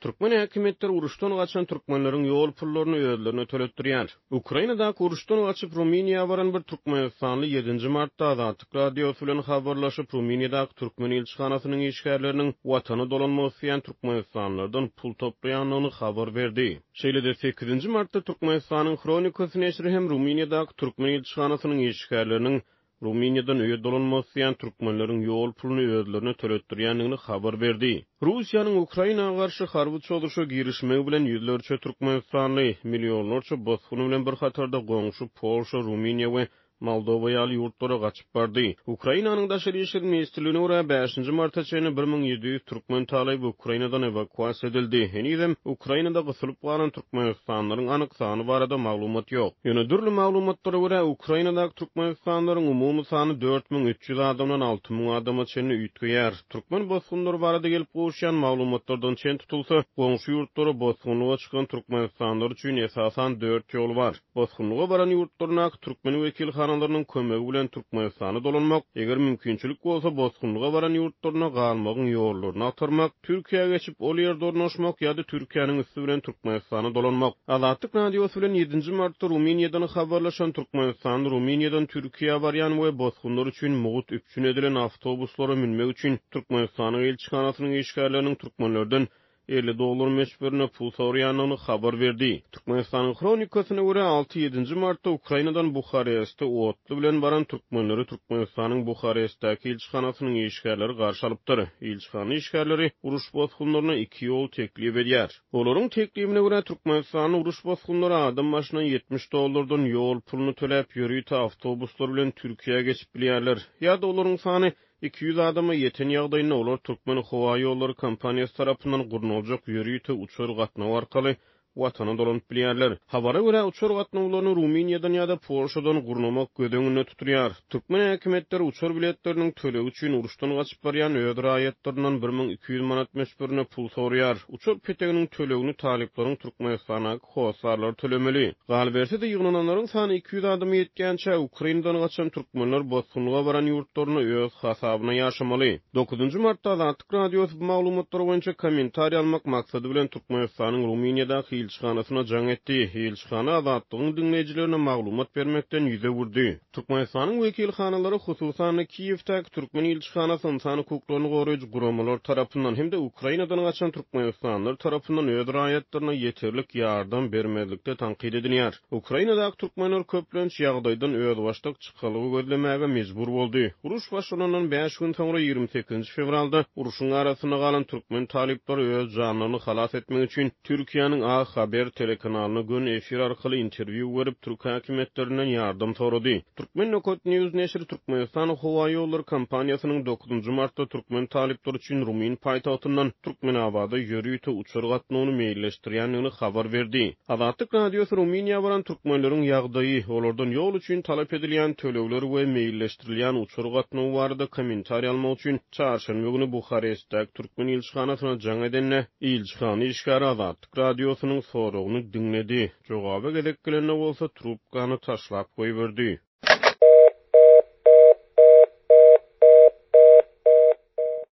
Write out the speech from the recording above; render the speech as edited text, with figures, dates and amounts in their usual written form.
Türkmen häkimiýetleri uruşdan gaçan türkmenleriň ýol pullaryny özlerine töletdirýär. Ukrainadaky uruşdan gaçyp, Rumyniýa baran bir türkmenistanly ýedinji martda Azatlyk Radiosy bilen habarlaşyp, Rumyniýadaky türkmen ilçihanasynyň işgärleriniň watana dolanmak isleýän türkmenistanlylardan pul toplaýandygyny habar berdi. Şeýle-de, sekizinji martda Türkmenistanyň Hronikasy neşiri hem Rumyniýadaky türkmen ilçihanasynyň işgärleriniň Rumyniýadan öýe dolanmak isleýän türkmenleriň ýol puluny özlerine töletdirýändigini habar berdi. Russiýanyň Ukraina garşy harby çozuşa girişmegi bilen ýüzlerçe türkmenistanly, millionlarça bosgun bilen bir hatarda goňşy Polşa, Rumyniýa we Moldowa ýaly ýurtlara gaçyp bardy. Ukrainanyň Daşary işler ministrligine görä, bäşinji marta çenli 1700 türkmen talyby Ukrainadan ewakuasiýa edildi. Henizem Ukrainada gysylyp galan türkmenistanlylaryň anyk sany barada maglumat ýok. Ýöne dürli maglumatlara görä, Ukrainadaky türkmenistanlylaryň umumy sany 4300 adamdan 6000 adama çenli üýtgeýär. Türkmen bosgunlary barada gelip gowuşýan maglumatlardan çen tutulsa, goňşy ýurtlara bosgunlyga çykan türkmenistanlylar üçin esasan dört ýol bar. Bosgunlyga baran ýurtlaryndaky türkmen wekilhanalarynyň kömegi bilen Türkmenistana dolanmak, eger mümkinçilik bolsa, bosgunlyga baran ýurtlarynda galmagyň ýollaryny agtarmak, Türkiýä geçip, ol ýerde ornaşmak ýa-da Türkiýäniň üsti bilen Türkmenistana dolanmak. Azatlyk Radiosy bilen ýedinji martda Rumyniýadan habarlaşan türkmenistanly Rumyniýadan Türkiýä barýan we bosgunlar üçin mugt üpjün edilen awtobuslara münmek üçin Türkmenistanyň ilçihanasynyň işgärleriniň türkmenlerden 50 dollar möçberinde pul soraýandygyny habar berdi. Türkmenistanyň Hronikasyna görä, alty-ýedinji martda Ukrainadan Buhareste otly bilen baran türkmenleri Türkmenistanyň Buharestdäki ilçihanasynyň işgärleri garşy alypdyr. Ilçihana işgärleri uruş bosgunlaryna iki ýol teklip edýär. Olaryň teklibine görä, türkmenistanly uruş bosgunlary adam başyna 70 dollardan ýol puluny töläp, ýörite awtobuslar bilen Türkiýä geçip bilýärler. Ýa-da olaryň sany 200 adama ýeten ýagdaýynda olar Türkmenhowaýollary kompaniýasy tarapyndan gurnaljak ýörite uçar gatnawy arkaly Watana dolanyp bilýärler. Habara görä, uçar gatnawlaryny Rumyniýadan ýa-da Polşadan gurnamak göz öňünde tutulýar. Türkmen häkimiýetleri uçar biletleriniň tölegi üçin uruşdan gaçyp barýan öz raýatlaryndan 1200 manat möçberinde pul soraýar. Uçar peteginiň tölegini talyplaryň Türkmenistandaky hossarlary tölemeli. Galyberse-de, ýygnananlaryň sany 200 adama ýetýänçä, Ukrainadan gaçan türkmenler bosgunlyga baran ýurtlarynda öz hasabyna ýaşamaly. Dokuzynjy martda Azatlyk Radiosy bu maglumatlar boýunça kommentariý almak maksady bilen Türkmenistanyň Rumyniýadaky ilçihanasyna jaň etdi. Ilçihana Azatlygyň diňleýjilerine maglumat bermekden ýüz öwürdi. Türkmenistanyň wekilhanalary, hususan-da, Kiýewdäki türkmen ilçihanasy ynsan hukuklaryny goraýjy guramalar tarapyndan hem-de Ukrainadan gaçan türkmenistanlylar tarapyndan öz raýatlaryna ýeterlik ýardam bermezlikde tankyt edilýär. Ukrainadaky türkmenler köplenç ýagdaýdan özbaşdak çykalga gözlemäge mejbur boldy. Uruş başlanandan bäş gün soňra, 28-nji fewralda urşuň arasynda galan türkmen talyplary öz janlaryny halas etmek üçin Türkiýäniň A Haber telekanalyna göni efir arkaly interwýu berip, türk häkimiýetlerinden ýardam sorady. Turkmen Nokat News neşiri Türkmenistan howaýollary kompaniýasynyň dokuzynjy martda türkmen talyplary üçin rumyn paýtagtyndan Türkmenabada ýörite uçar gatnawyny meýilleşdirýändigini habar berdi. Azatlyk Radiosy Rumyniýa baran türkmenleriň ýagdaýy, olardan ýol üçin talap edilýän tölegler we meýilleşdirilýän uçar gatnawy barada kommentariý almak üçin çarşenbe güni Buharestdäki türkmen ilçihanasyna jaň edende, Ilçihana işgäri Azatlyk Radiosynyň soragyny diňledi, jogaba gezek gelende bolsa trubkany taşlap goýberdi.